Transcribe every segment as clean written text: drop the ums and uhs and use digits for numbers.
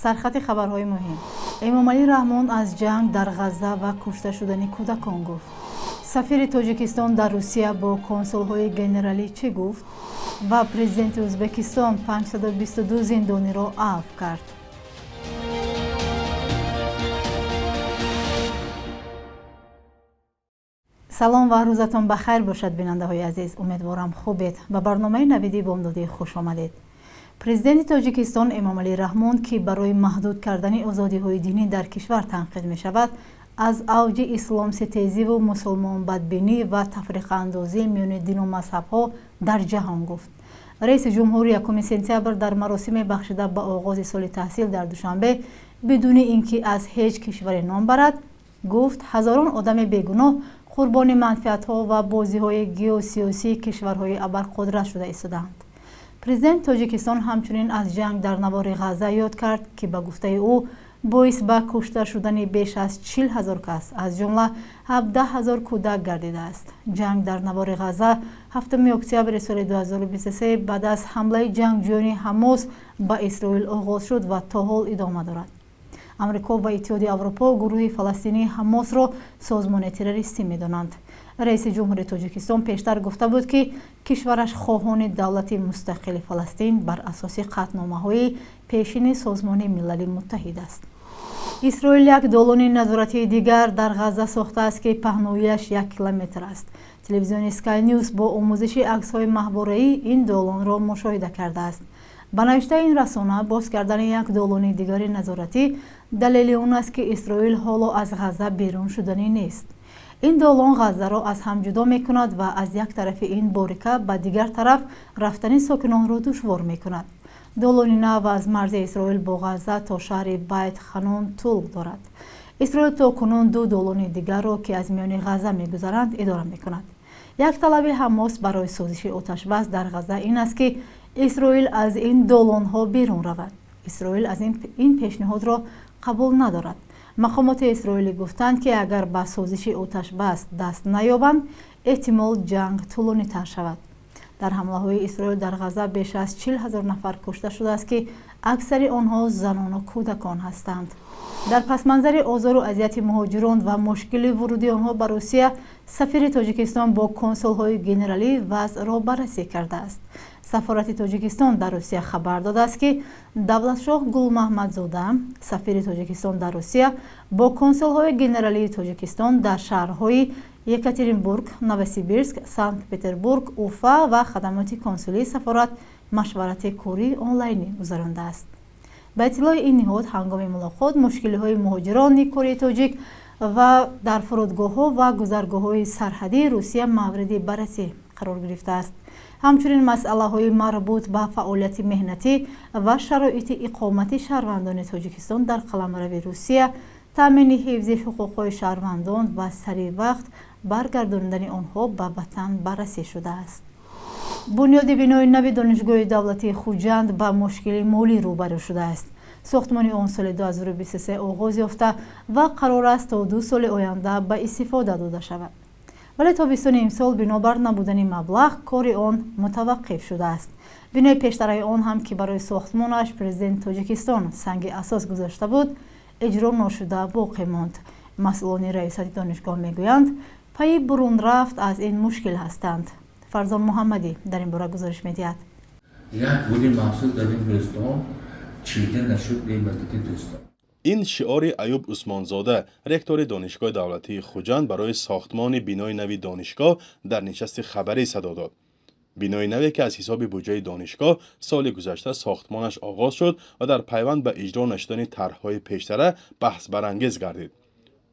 Сархати хабарҳои муҳим. Эмомалӣ Раҳмон аз ҷанг дар Ғазза ва кушта шудани кӯдакон гуфт. Сафири Тоҷикистон дар Русия бо консулҳои генералӣ чӣ гуфт? Ва президенти Ӯзбекистон 522 зиндониро афв кард. Салом ва рӯзатон ба хайр бошад, бинандаҳои азиз. Умедворам, хубед. Ба барномаи Навиди бомдодӣ хуш омадед. Президенти Тоҷикистон Эмомалӣ Раҳмон, ки барои маҳдуд кардани озодиҳои динӣ дар кишвар танқид мешавад, аз авҷи исломситезиву мусулмонбадбинӣ ва тафриқаандозӣ миёни дину мазҳабҳо дар ҷаҳон гуфт. Раиси ҷумҳур 1 сентябр дар маросиме бахшида ба оғози соли таҳсил дар Душанбе, бидуни ин ки аз ҳеҷ кишваре ном барад, гуфт, ҳазорон одами бегуноҳ қурбони манфиатҳо ва бозиҳои геосиёсии кишварҳои абарқудрат шуда истодаанд. Президенти Тоҷикистон ҳамчунин аз ҷанг дар навори Ғазза ёд кард, ки ба гуфтаи ӯ боис ба кушта шудани беш аз 40 000 кас, аз ҷумла 17 000 кӯдак гардидааст. Ҷанг дар навори Ғазза 7 октябри соли 2023 баъд аз ҳамлаи ҷангҷӯёни Ҳамос ба Исроил оғоз шуд ва то ҳол идома дорад. Амрико ва Иттиҳоди Аврупо гурӯҳи фаластинии Ҳамосро созмони террористӣ медонанд. Раиси ҷумҳури Тоҷикистон пештар гуфта буд, ки кишвараш хоҳони давлати мустақили Фаластин бар асоси қатъномаҳои пешини Созмони Милали Муттаҳид аст. Исроил як долони назоратии дигар дар Ғазза сохтааст, ки паҳноияш 1 километр аст. Телевизиони Sky News бо омӯзиши аксҳои маҳвораӣ ин долонро мушоҳида кардааст. Ба навиштаи ин расона, боз кардани як долони дигари назоратӣ далели он аст, ки Исроил ҳоло аз Ғазза берун шуданӣ нест. Ин долон Ғаззаро аз ҳам ҷудо мекунад ва аз як тарафи ин борика ба дигар тараф рафтани сокинонро душвор мекунад. Долони нав аз марзи Исроил бо Ғазза то шаҳри Байт Ханун тӯл дорад. Исроил то кунун ду долони дигарро, ки аз миёни Ғазза мегузаранд, идора мекунад. Як талаби Ҳамос барои созиши оташбас дар Ғазза ин аст, ки Исроил аз ин долонҳо берун равад. Исроил аз ин пешниҳодро қабул надорад. Мақомоти исроилӣ гуфтанд, ки агар ба созиши оташбас даст наёбанд, эҳтимол ҷанг тӯлонитар шавад. Дар ҳамлаҳои Исроил дар Ғазза беш аз 40 000 нафар кушта шудааст, ки аксари онҳо занону кӯдакон ҳастанд. Дар пасманзари озору азияти муҳоҷирон ва мушкили вуруди онҳо ба Русия, сафири Тоҷикистон бо консулҳои генералӣ вазъро баррасӣ кардааст. Сафорати Тоҷикистон дар Русия хабар додааст, ки Давлатшоҳ Гулмаҳмадзода, сафири Тоҷикистон дар Русия, бо консулҳои генералии Тоҷикистон дар шаҳрҳои Екатеринбург, Новосибирск, Санкт Петербург, Уфа ва хадамоти консулии сафорат машварати кории онлайнӣ гузарондааст. Ба иттилои ин ниҳод, ҳангоми мулоқот мушкилиҳои муҳоҷирони кори тоҷик ва дар фурудгоҳҳо ва гузаргоҳҳои сарҳадии Русия мавриди баррасӣ қарор гирифтааст. Ҳамчунин масъалаҳои марбут ба фаъолияти меҳнатӣ ва шароити иқомати шаҳрвандони Тоҷикистон дар қаламрави Русия, таъмини ҳифзи ҳуқуқҳои шаҳрвандон ва сари вақт баргардонидани онҳо ба ватан баррасӣ шудааст. Бунёди бинои нави Донишгоҳи давлатии Хуҷанд ба мушкили молӣ рӯбарӯ шудааст. Сохтмони он соли 2023 оғоз ёфта ва қарор аст то 2 соли оянда ба истифода дода шавад, вале тобистони имсол бинобар набудани маблағ кори он мутаваққиф шудааст. Бинои пештараи он ҳам, ки барои сохтмонаш президенти Тоҷикистон санги асос гузошта буд, иҷро ношуда боқӣ монд. Масъулони раёсати донишгоҳ мегӯянд, пайи бурунрафт аз ин мушкил ҳастанд. Фарзон Муҳаммадӣ дар ин бора гузориш медиҳад. Як гули махсус дар ин гулистон чида нашуд бемадади дӯстон. Ин шиори Аюб Усмонзода, ректори Донишгоҳи давлатии Хуҷанд, барои сохтмони бинои нави донишгоҳ дар нишасти хабарӣ садо дод. Бинои наве, ки аз ҳисоби буҷаи донишгоҳ соли гузашта сохтмонаш оғоз шуд ва дар пайванд ба иҷро нашудани тарҳҳои пештара баҳсбарангез гардид.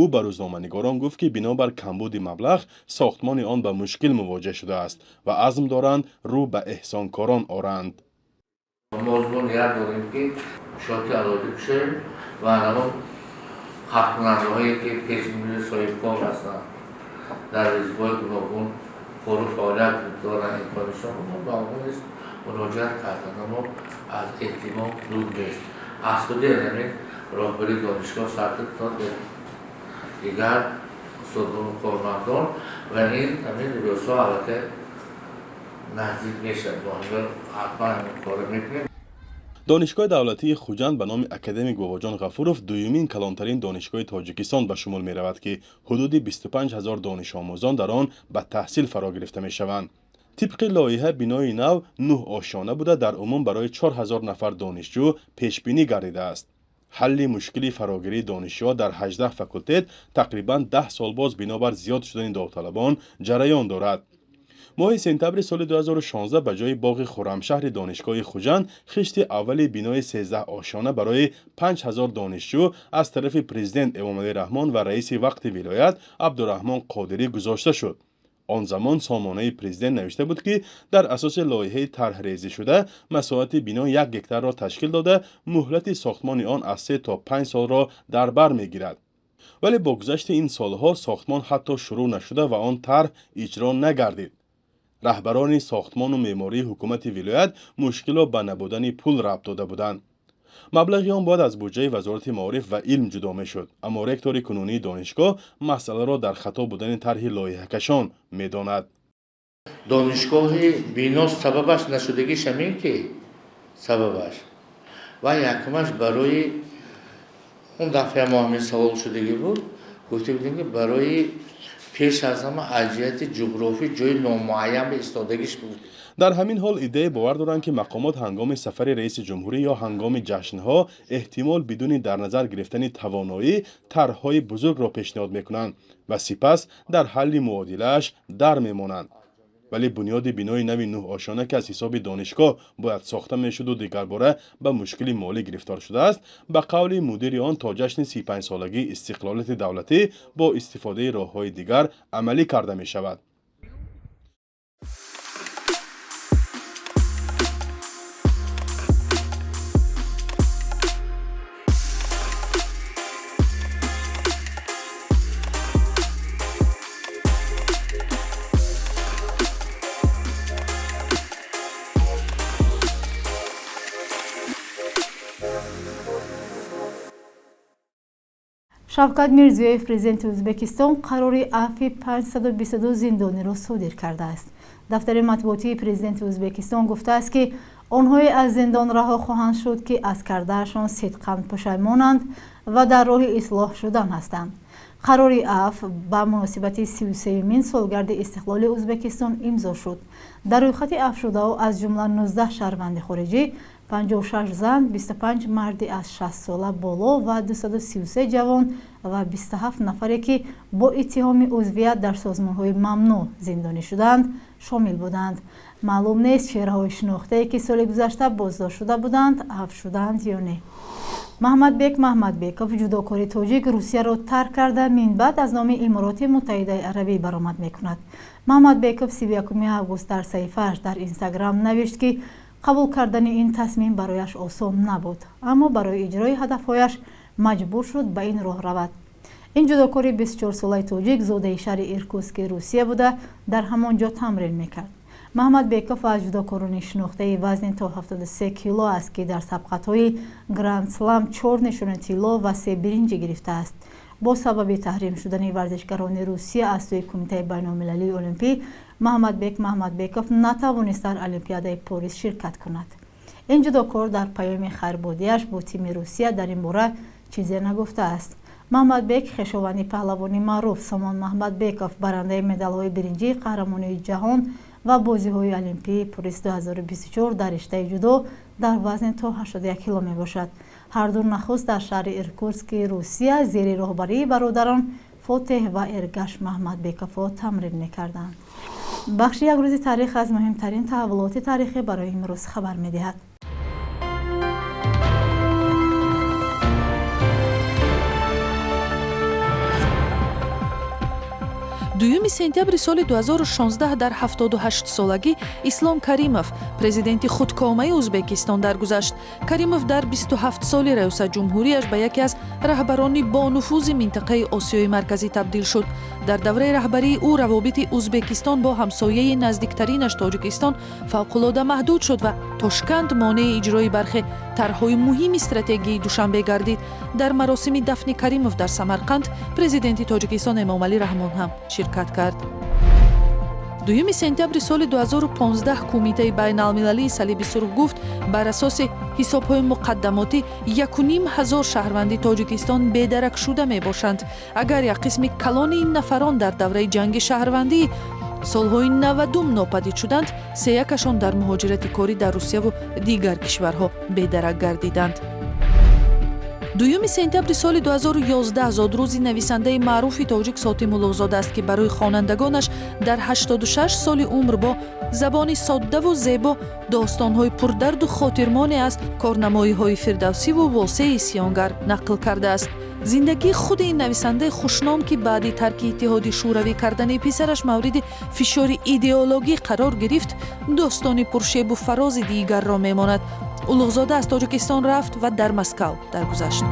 Ӯ ба рӯзноманигорон гуфт, ки бинобар камбуди маблағ сохтмони он ба мушкил мувоҷеҳ шудааст ва азм доранд, рӯ ба эҳсонкорон оранд. Мо ният дорем, ки шоти алоҳида кушоем ва ҳамон хатмкунандаҳое, ки пешмини соҳибкор ҳастанд, дар вазифаҳои гуногун кору фаъолият доранд, имконишон, мо ба онҳо низ муроҷиат карданд. Аммо аз эҳтимом дур нест. Аз худи ҳамин роҳбари донишгоҳ сар то дигар устодону кормандон ва ин ҳамин рӯзҳо аллакай наздик мешавад, бо ҳамин ҳатман ҳамин корро мекунем. Донишгоҳи давлатии Хуҷанд ба номи академик Бобоҷон Ғафуров дуюмин калонтарин донишгоҳи Тоҷикистон ба шумол меравад, ки ҳудуди 25 ҳазор донишомӯзон дар он ба таҳсил фаро гирифта мешаванд. Тибқи лоиҳа, бинои нав нӯҳ ошёна буда, дар умум барои 4 ҳазор нафар донишҷӯ пешбинӣ гардидааст. Ҳалли мушкили фарогирии донишҷӯҳо дар 18 факултет тақрибан 10 сол боз бинобар зиёд шудани довталабон ҷараён дорад. Моҳи сентябри соли 2016 ба ҷои боғи Хуррамшаҳри Донишгоҳи Хуҷанд хишти аввали бинои 13 ошёна барои 5000 донишҷӯ аз тарафи президент Эмомалӣ Раҳмон ва раиси вақти вилоят Абдураҳмон Қодирӣ гузошта шуд. Он замон сомонаи президент навишта буд, ки дар асоси лоиҳаи тарҳрезишуда масоҳати бино 1 гектарро ташкил дода, муҳлати сохтмони он аз 3 то 5 солро дар бар мегирад. Вале бо гузашти ин солҳо сохтмон ҳатто шурӯъ нашуда ва он тарҳ иҷро нагардид. Раҳбарони сохтмону меъмории ҳукумати вилоят мушкилро ба набудани пул рабт дода буданд. Маблағи он бояд аз буҷаи Вазорати маориф ва илм ҷудо мешуд, аммо ректори кунунии донишгоҳ масъаларо дар хато будани тарҳи лоиҳакашон медонад. Донишгоҳи бино сабабаш нашудагиш ҳамин ки сабабаш ва якумаш барои он дафъа мо ҳамин савол шудагӣ буд, гуфта будем, ки барои пеш аз ҳама аз ҷиҳати ҷуғрофӣ ҷои номуайян ба истодагиш буд. Дар ҳамин ҳол иддае бовар доранд, ки мақомот ҳангоми сафари раиси ҷумҳурӣ ё ҳангоми ҷашнҳо эҳтимол бидуни дар назар гирифтани тавоноӣ тарҳҳои бузургро пешниҳод мекунанд ва сипас дар ҳалли муодилааш дар мемонанд. Вале бунёди бинои нави нӯҳошёна, ки аз ҳисоби донишгоҳ бояд сохта мешуду дигарбора ба мушкили молӣ гирифтор шудааст, ба қавли мудири он то ҷашни 35-солагии истиқлолияти давлатӣ бо истифодаи роҳҳои дигар амалӣ карда мешавад. Шавкат Мирзиёев, президенти Ӯзбекистон, қарори афви 522 зиндониро содир кардааст. Дафтари матбуотии президенти Ӯзбекистон гуфтааст, ки онҳое аз зиндон раҳо хоҳанд шуд, ки аз кардаашон сидқан пушаймонанд ва дар роҳи ислоҳ шудан ҳастанд. Қарори афв ба муносибати 33-юмин солгарди истиқлоли Ӯзбекистон имзо шуд. Дар рӯйхати афвшудаҳо аз ҷумла 19 шаҳрванди хориҷӣ, 56 зан, 25 марди аз 60 сола боло ва 233 ҷавон ва 27 нафаре, ки бо иттиҳоми узвият дар созмонҳои мамнӯъ зиндонӣ шуданд, шомил буданд. Маълум нест, чеҳраҳои шинохтае, ки соли гузашта боздошт шуда буданд, афв шуданд ё не. Маҳмадбек Маҳмадбеков, ҷудокори тоҷик, Русияро тарк карда, минбаъд аз номи Имороти Муттаҳидаи Арабӣ баромад мекунад. Маҳмадбеков 31 август дар саҳифааш дар Инстаграм навишт, ки қабул кардани ин тасмим барояш осон набуд, аммо барои иҷрои ҳадафҳояш маҷбур шуд ба ин роҳ равад. Ин ҷудокори 24-солаи тоҷик зодаи шаҳри Иркутски Русия буда, дар ҳамон ҷо тамрин мекард. Маҳмадбеков аз ҷудокорони шинохтаи вазни то 73 кило аст, ки дар сабқатҳои Гранд-слам чор нишони тилло ва се биринҷӣ гирифтааст. Бо сабаби таҳрим шудани варзишгарони Русия аз сӯи Кумитаи байналмилалии олимпӣ, Маҳмадбек Маҳмадбеков натавонист дар Олимпиадаи Порис ширкат кунад. Ин ҷудокор дар паёми хайрбодиаш бо тими Русия дар ин бора чизе нагуфтааст. Маҳмадбек хешованди паҳлавони маъруф Сомон Маҳмадбеков, барандаи медалҳои биринҷии қаҳрамонии ҷаҳон ва бозиҳои олимпии Порис 2024 дар риштаи ҷудо дар вазни то 81 кило мебошад. Ҳарду нахуст дар шаҳри Иркутски Русия зери роҳбарии бародарон Фотеҳ ва Эргаш Маҳмадбековҳо тамрин мекарданд. Бахши як рӯзи таърих аз муҳимтарин таҳаввулоти таърихӣ барои имрӯз хабар медиҳад. Дуюми сентябри соли 2016 дар 78-солагӣ Ислом Каримов, президенти худкомаи Ӯзбекистон, даргузашт. Каримов дар 27 соли раёсатҷумҳурияш ба яке аз раҳбарони бонуфузи минтақаи Осиёи Марказӣ табдил шуд. Дар давраи раҳбарии ӯ равобити Ӯзбекистон бо ҳамсояи наздиктаринаш Тоҷикистон фавқулода маҳдуд шуд ва Тошканд монеи иҷрои бархе тарҳҳои муҳими стратегии Душанбе гардид. Дар маросими дафни Каримов дар Самарқанд президенти Тоҷикистон Эмомалӣ Раҳмон ҳам ширкат кард. Дуюми сентябри соли 2015 Кумитаи байналмилалии Салиби Сурх гуфт, бар асоси Ҳисобҳои муқаддамотӣ 1500 шаҳрванди Тоҷикистон бедарак шуда мебошанд. Агар як қисми калони ин нафарон дар давраи ҷанги шаҳрвандӣ солҳои 90-ум нопадид шуданд, сеякашон дар муҳоҷирати корӣ дар Русияву дигар кишварҳо бедарак гардиданд. 2 сентябри соли 2011 зодрӯзи нависандаи маъруфи тоҷик Сотим Улуғзода аст, ки барои хонандагонаш дар 86 соли умр бо забони соддаву зебо достонҳои пурдарду хотирмоне аз корнамоиҳои Фирдавсиву Восеи Исьёнгар нақл кардааст. Зиндагии худи ин нависандаи хушном, ки баъди тарки Иттиҳоди Шӯравӣ кардани писараш мавриди фишори идеологӣ қарор гирифт, достони пуршебу фарози дигарро мемонад. Улуғзода аз Тоҷикистон рафт ва дар Москав даргузашт.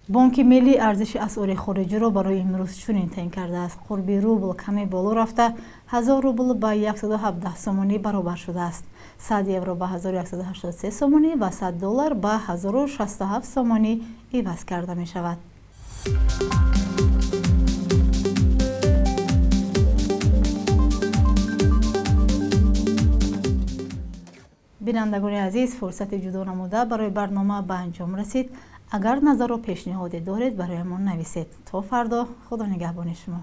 Бонки Миллӣ арзиши асъори хориҷиро барои имрӯз чунин таъин кардааст. Қурби рубл каме боло рафта, 1000 рубл ба 117 сомонӣ баробар шудааст, 100 евро ба 1183 сомонӣ ва 100 доллар ба 1067 сомонӣ иваз карда мешавад. Бинандагони азиз, фурсати ҷудо намуда барои барнома ба анҷом расид. Агар назару пешниҳоде доред, бароямон нависед. То фардо, Худо нигаҳбони шумо.